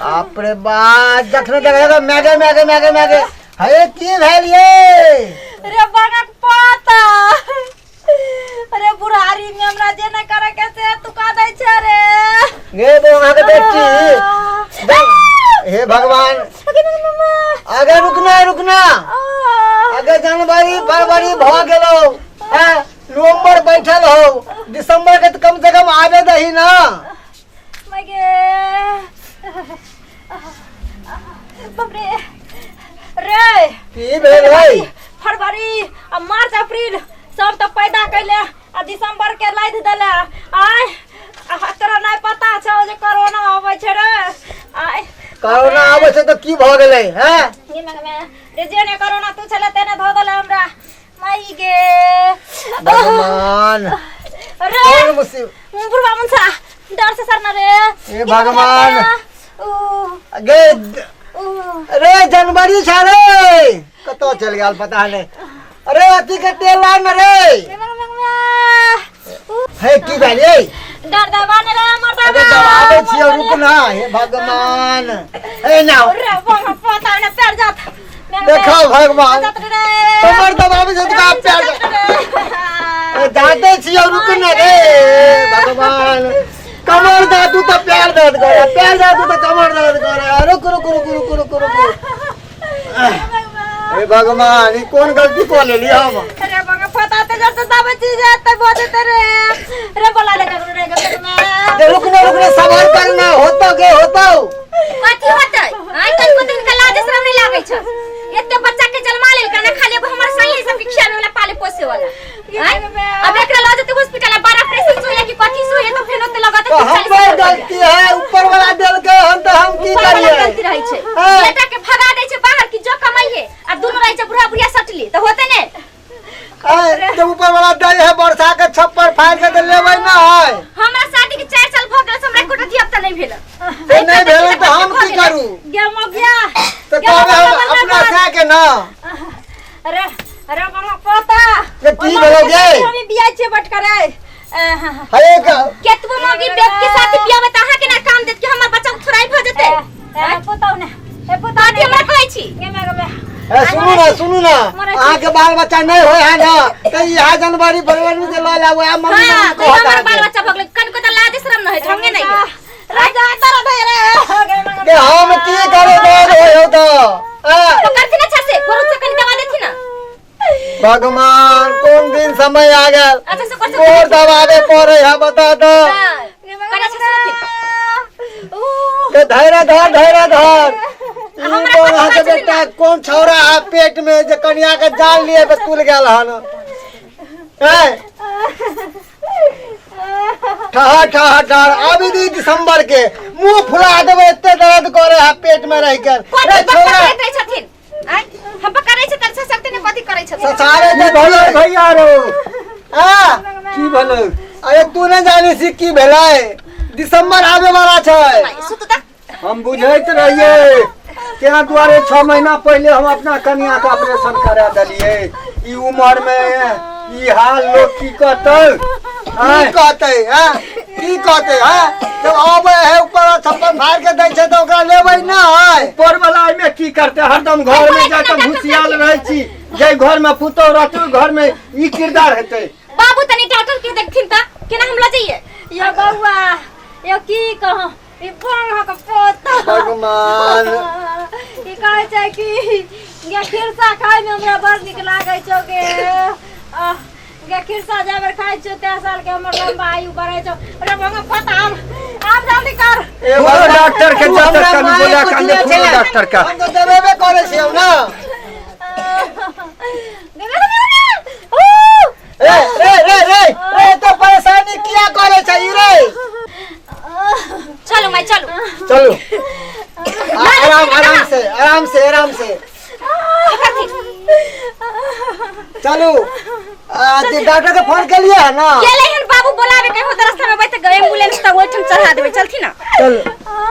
बाप रे बाप, जखने देखे मैगे मैगे मैगे मैगे। हे की भेल ये? रे बागाक पाता, अरे बुढ़ारी में हमरा जे नहीं करे के से तू का दै छे रे। गे बो अहाँ के बेटी, हे भगवान। आगे रुकना रुकना, आगे जनवरी फरवरी भ गेलो, हैं नवंबर बैठल हो, दिसंबर के तो कम से कम आवे दही ना। मगे बाप रे रे, की भेल है? फरवरी आ मार्च अप्रैल सब तो पैदा कैले आ दिसंबर के लादि देले। आय आ तोरा नहीं पता छौ जे कोरोना आबै छै रे? आय कोरोना आबै छै तऽ की भऽ गेलै? हैं रे जे ने कोरोना तू छले तेने धो देले हमरा। माई गे भगवान रे, कोन मुसीबत! बुढ़वा मुंसा डर से सरना रे। हे भगवान। ऊ गे ऊ रे, जनवरी छै रे, कतऽ चलि गेल पता नहि। अरे अथी के तेल लान रे। हे की भेल ये? डर दबा ने रे मरदा। अरे दबाबै छियै, रुक ना। हे भगवान, हे ना रे बाबा, पता ने पैर जात। देखो भगवान, कमर दबाबै छै तऽ पैर जात। जाते छियै, रुक ना रे भगवान। कमर दादू तऽ पैर दर्द करे, पैर दादू तऽ कमर दर्द करे। रुक रुक रुक रुक रुक रुक। हे भगवान, ई कोन गलती कऽ लेली हम? अरे बाबा, पता ते जब से सब चीज है ते बोलते रे रे, बोला ले ककरो रे गप में। ए, रुक ना रुक ना, सवाल करना होतो गे होतो। कथी होतै? आइ कनको दिन के लाज शरम नहीं लागै छौ? एते बच्चा के जन्मा लेल ना, खाली एगो हमर साई सब के खियावे वाला, पाले पोसे वाला। आँय? अब एकरा लऽ जेतै हॉस्पिटल, बड़ा ऑपरेशन से होइए कि कथी से होइए, तो फेर ओते लगत। तो हमर गलती है? ऊपर वाला देलकै हन तऽ हम की ऊपर वाला करियै? गलती रहै छै। हाँ। बेटा के भगा दै छै बाहर कि जो कमाइए, आ दुनू रहै छै बुढ़ा बुढ़िया सटली तऽ होते ने। आँय, जब ऊपर वाला दै है वर्षा के छप्पर फाड़ के तऽ लेबै ना है। हमरा शादी के 4 साल भऽ गेल, हमरा एकोटा धिया पुता नहि भेल। से नहि भेलै तऽ हम की करू? गे मगिया। तऽ कहबै हम अपना साय के ना। अरे अरे बाबा पोता। गे, की भेलौ गे? हम बियाह छियै बट करे। हे केतबो मौगी बेब के साथ बियाह में तऽ अहाँ के ना काम देत कि हमर बच्चा के थोड़ाई भऽ जेतै? ए पुतौ ने, ए पुतौ। कथी हमरा कहै छी? गे गे गे। ए, सुनू ना सुनू ना, अहाँके बाल बच्चा नहि होइ है ना तऽ इएह जनवरी फरवरी के लऽ लाबू आ मम्मी हाँ, मम्मी तो कहत हमर बाल अहाँके। बच्चा भऽ गेलै, कनको तऽ लाज शरम न होइ, ढंगे नहि है। राजा तर दे रे गे। के हम की करे दर्द होइ हौ तऽ आँय? तो करथिन अच्छा से, गोरू से कनि दबा देथिन ना। भगवान, कोन दिन समय आ गेल। अच्छा से कर। गोर दबावे पड़े है, बता दो। कनि अच्छा से रहथिन। के धैर्य धर, धैर्य धर। ई हमरा बोल कथी अहाँके कहै छथिन? बेटा कोन छौड़ा है पेट में जे कनिया के जान लिए पे तुल गेल हन? हैं ठहर ठहर ठहर, अभी दी दिसंबर के मुंह फुला देबै, एते दर्द करे है पेट में रह के। कथी रे बकरा छौड़ा। करैत रहै छथिन? आँय, हम पकड़ै छै तऽ अच्छा सकते ने, कथी करै छथिन? ससारे की जे भेलै भैया रो? हाँ? की भेलै? अरे तू नहीं जानी छी की भेलै, दिसंबर आबे वाला छै। सुतू तऽ। हम बुझैत रहियै, तें दुआरे 6 महीना पहिले हम अपना कनिया के ऑपरेशन करा देलियै। ई उम्र में ई हाल, लोग की कहतै? की आँय? कहतै? हैं की कहतै? हैं जब आबै है ऊपर छप्पर फाड़ के दै छै तऽ ओकरा लेबै ना है। ऊपर वाला एहिमे की करतै? हरदम घर में जाके घुसियाल रहै छी। जाहि घर में पुतहु रहतै ओहि घर में ई किरदार हेतै। बाबू, तनी डॉक्टर के देखथिन तऽ केना हम लऽ जइयै? यो बौआ, यो की कहूं, ई बांह के पोता। भगवान। ई कहै छै कि गे खिरसा खाय में हमरा बड़ नीक लागै छौ गे। आह, गे खिरसा जाय बेर खाइ छियौ तें साल के हमर लम्बा आयु बढ़ै छौ। अरे बांह पोता, आब आब जल्दी कर। ए बोलो भगवान, डॉक्टर के तू जब तक हमरा कनी माय बोला पुछने कांदे छलै। फोनो डॉक्टर का। हम तऽ देबेबे करै छियौ ना। गे, गे, गे, गे, ऊ! रे रे रे रे रे, तो परेशानी किया करे छै ई रे? चलू माय, चलू। चलू, आराम आराम से, आराम से, आराम से चलू। डॉक्टर के फोन के लिए है ना? गेलै हन बाबू बोलावे के, हो रास्ता में बैठ गए, एम्बुलेंस तऽ ओहिठाम चढ़ा देबै। चलथिन ना। चल।